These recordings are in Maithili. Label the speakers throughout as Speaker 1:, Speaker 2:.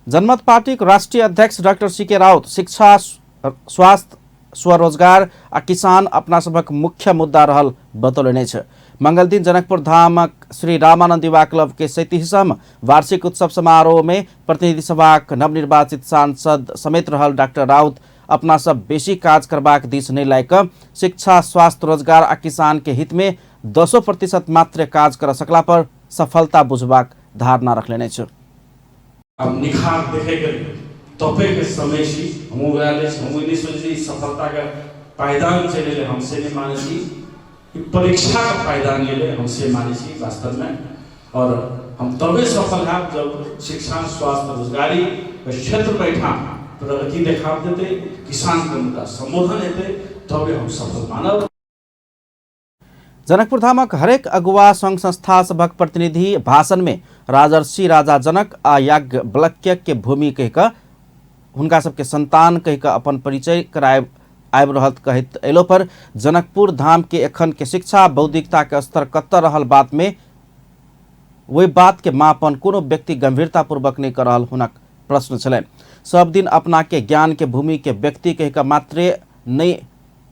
Speaker 1: जनमत पार्टीक राष्ट्रीय अध्यक्ष डॉक्टर सी के राउत शिक्षा, स्वास्थ्य, स्वरोजगार आ किसान अपना सभक मुख्य मुद्दा रहल बतौलनि अछि। मंगल दिन जनकपुर धामक श्री रामानंद युवा क्लब के 37म वार्षिक उत्सव समारोह में प्रतिनिधि सभाक नवनिर्वाचित सांसद समेत रहल डॉक्टर राउत अपना सब बेसी काज करबाक दिस नहि लायक शिक्षा, स्वास्थ्य, रोजगार आ किसान के हित में 10% मात्र काज कर सकला पर सफलता बुझबाक धारणा रखलनि अछि।
Speaker 2: अब निखार देखे के तपे के समय छी, हमहूँ वएह लै छी, हमहूँ नहि सोचै छी सफलता के पायदान चलि एलै, हम से नहि मानै छी। ई परीक्षा के पायदान एलै, हम से मानै छी वास्तवमे। और हम तबे सफल हैब जब शिक्षा, स्वास्थ्य, रोजगारी क्षेत्रमे एहिठाम प्रगति देखा देतै, किसानके मुद्दा सम्बोधन हेतै, तबे हम सफल मानब।
Speaker 1: जनकपुर धामक हरेक अगुवा संघ संस्था सभक प्रतिनिधि भाषण में राजर्षि राजा जनक आ याज्ञवल्क्य के भूमि कहि कऽ हुनका सबके संतान कहि कऽ अपन परिचय करायब आबि रहल कहैत अयलो पर जनकपुर धाम के एखन के शिक्षा बौद्धिकता के स्तर कतऽ रहल बात में ओहि बात के मापन कोनो व्यक्ति गंभीरतापूर्वक नहीं कर रहल हुनक प्रश्न छलनि। सब दिन अपना के ज्ञान के भूमि के व्यक्ति कहि कऽ मात्रे नहीं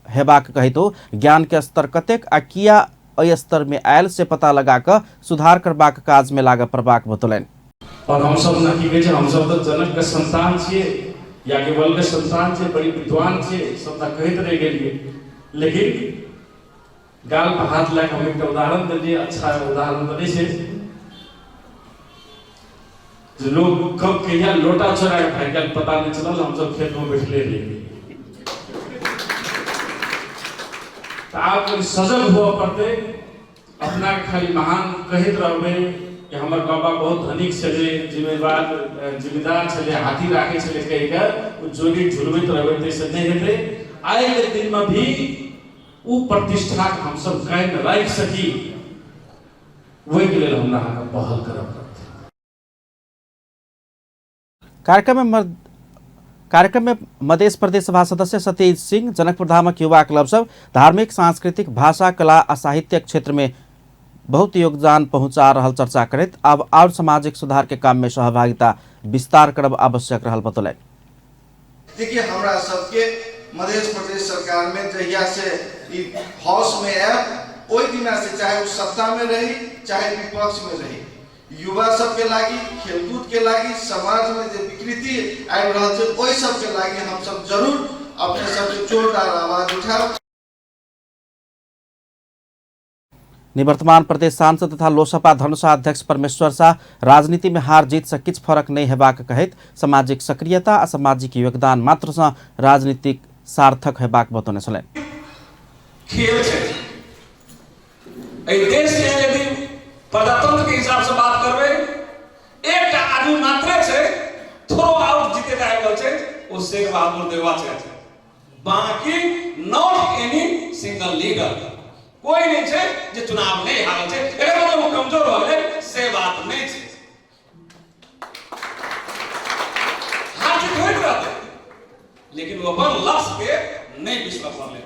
Speaker 1: हेबाक कहितो ज्ञान के स्तर कतेक आ किया एहि स्तर में आयल से पता लगा कऽ सुधार करबाक काज में लागऽ पड़बाक बतौलनि।
Speaker 2: और हम सब ना की कहै छै, हम सब तऽ जनक के संतान छियै, याज्ञवल्क्य के संतान छियै, बड़ी विद्वान छियै, सब तऽ कहैत रहि गेलियै। लेकिन गाल पर हाथ लए कऽ हम एकटा उदाहरण देलियै, अच्छा उदाहरण तऽ नहि छै जे लोग कब कहिया लोटा चोरा के भागि गेल पता नहीं चलल, हम सब खेत में बैठले रहियै। तऽ आब कनि सजग हुअ पड़तै। अपना के खाली महान कहैत रहबै कि हमर बाबा बहुत धनिक छलै, जिम्मेदार छलै, हाथी राखै छलै कहि कऽ ओ जोड़ी झुलबैत रहबै ताहिसँ नहि हेतै। आइके दिनमे भी ओ प्रतिष्ठाके हमसब कायम राखि सकी ओहिके लेल हमरा अहाँके पहल करऽ पड़तै।
Speaker 1: कार्यक्रम में मध्य प्रदेश सभा सदस्य सतीश सिंह जनकपुर धामक युवा क्लब सब धार्मिक, सांस्कृतिक, भाषा, कला आ साहित्यक क्षेत्र में बहुत योगदान पहुंचा रहल चर्चा करैत अब और सामाजिक सुधार के काम में सहभागिता विस्तार करब आवश्यक रहल बतौलनि।
Speaker 3: देखिए, हमरा सबके मध्य प्रदेश सरकार में जहिया से ई हाउस में आयल ओहि दिना से चाहे ओ सत्ता में रही चाहे विपक्ष में रही, युवा सबके लागि, खेलकूद के लागि, समाज में जे विकृति आबि रहल छै ओहि सबके लागि हम सब जरूर अपने सबके जोरदार आवाज उठायब।
Speaker 1: निवर्तमान प्रदेश सांसद तथा लोसपा धनुषा अध्यक्ष परमेश्वर शाह राजनीति में हार जीत से किछु फरक नहीं हेबाक कहैत सामाजिक सक्रियता आ सामाजिक योगदान मात्र से राजनीतिक सार्थक हेबाक बतौने छलनि।
Speaker 4: खेल छै एहि देश के, यदि प्रजातंत्र के हिसाब से बात करबै, एकटा आदमी मात्रे छै थ्रो आउट जीते आबि रहल छै, ओ शेर बहादुर देवा छै। बाकी not any single leader, कोई नहीं छै जे चुनाव नहीं हारल छै, एकर मतलब ओ कमजोर भऽ गेलै से बात नहीं छै। हार जीत होइत रहतै, लेकिन ओ अपन लक्ष्य के नहीं बिसरऽ पड़लै।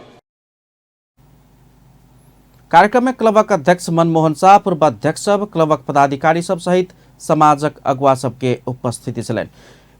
Speaker 1: कार्यक्रम में क्लबक अध्यक्ष मनमोहन शाह, पूर्व अध्यक्ष सब, क्लबक पदाधिकारी सब सहित समाजक अगुआ सबके उपस्थिति छलनि।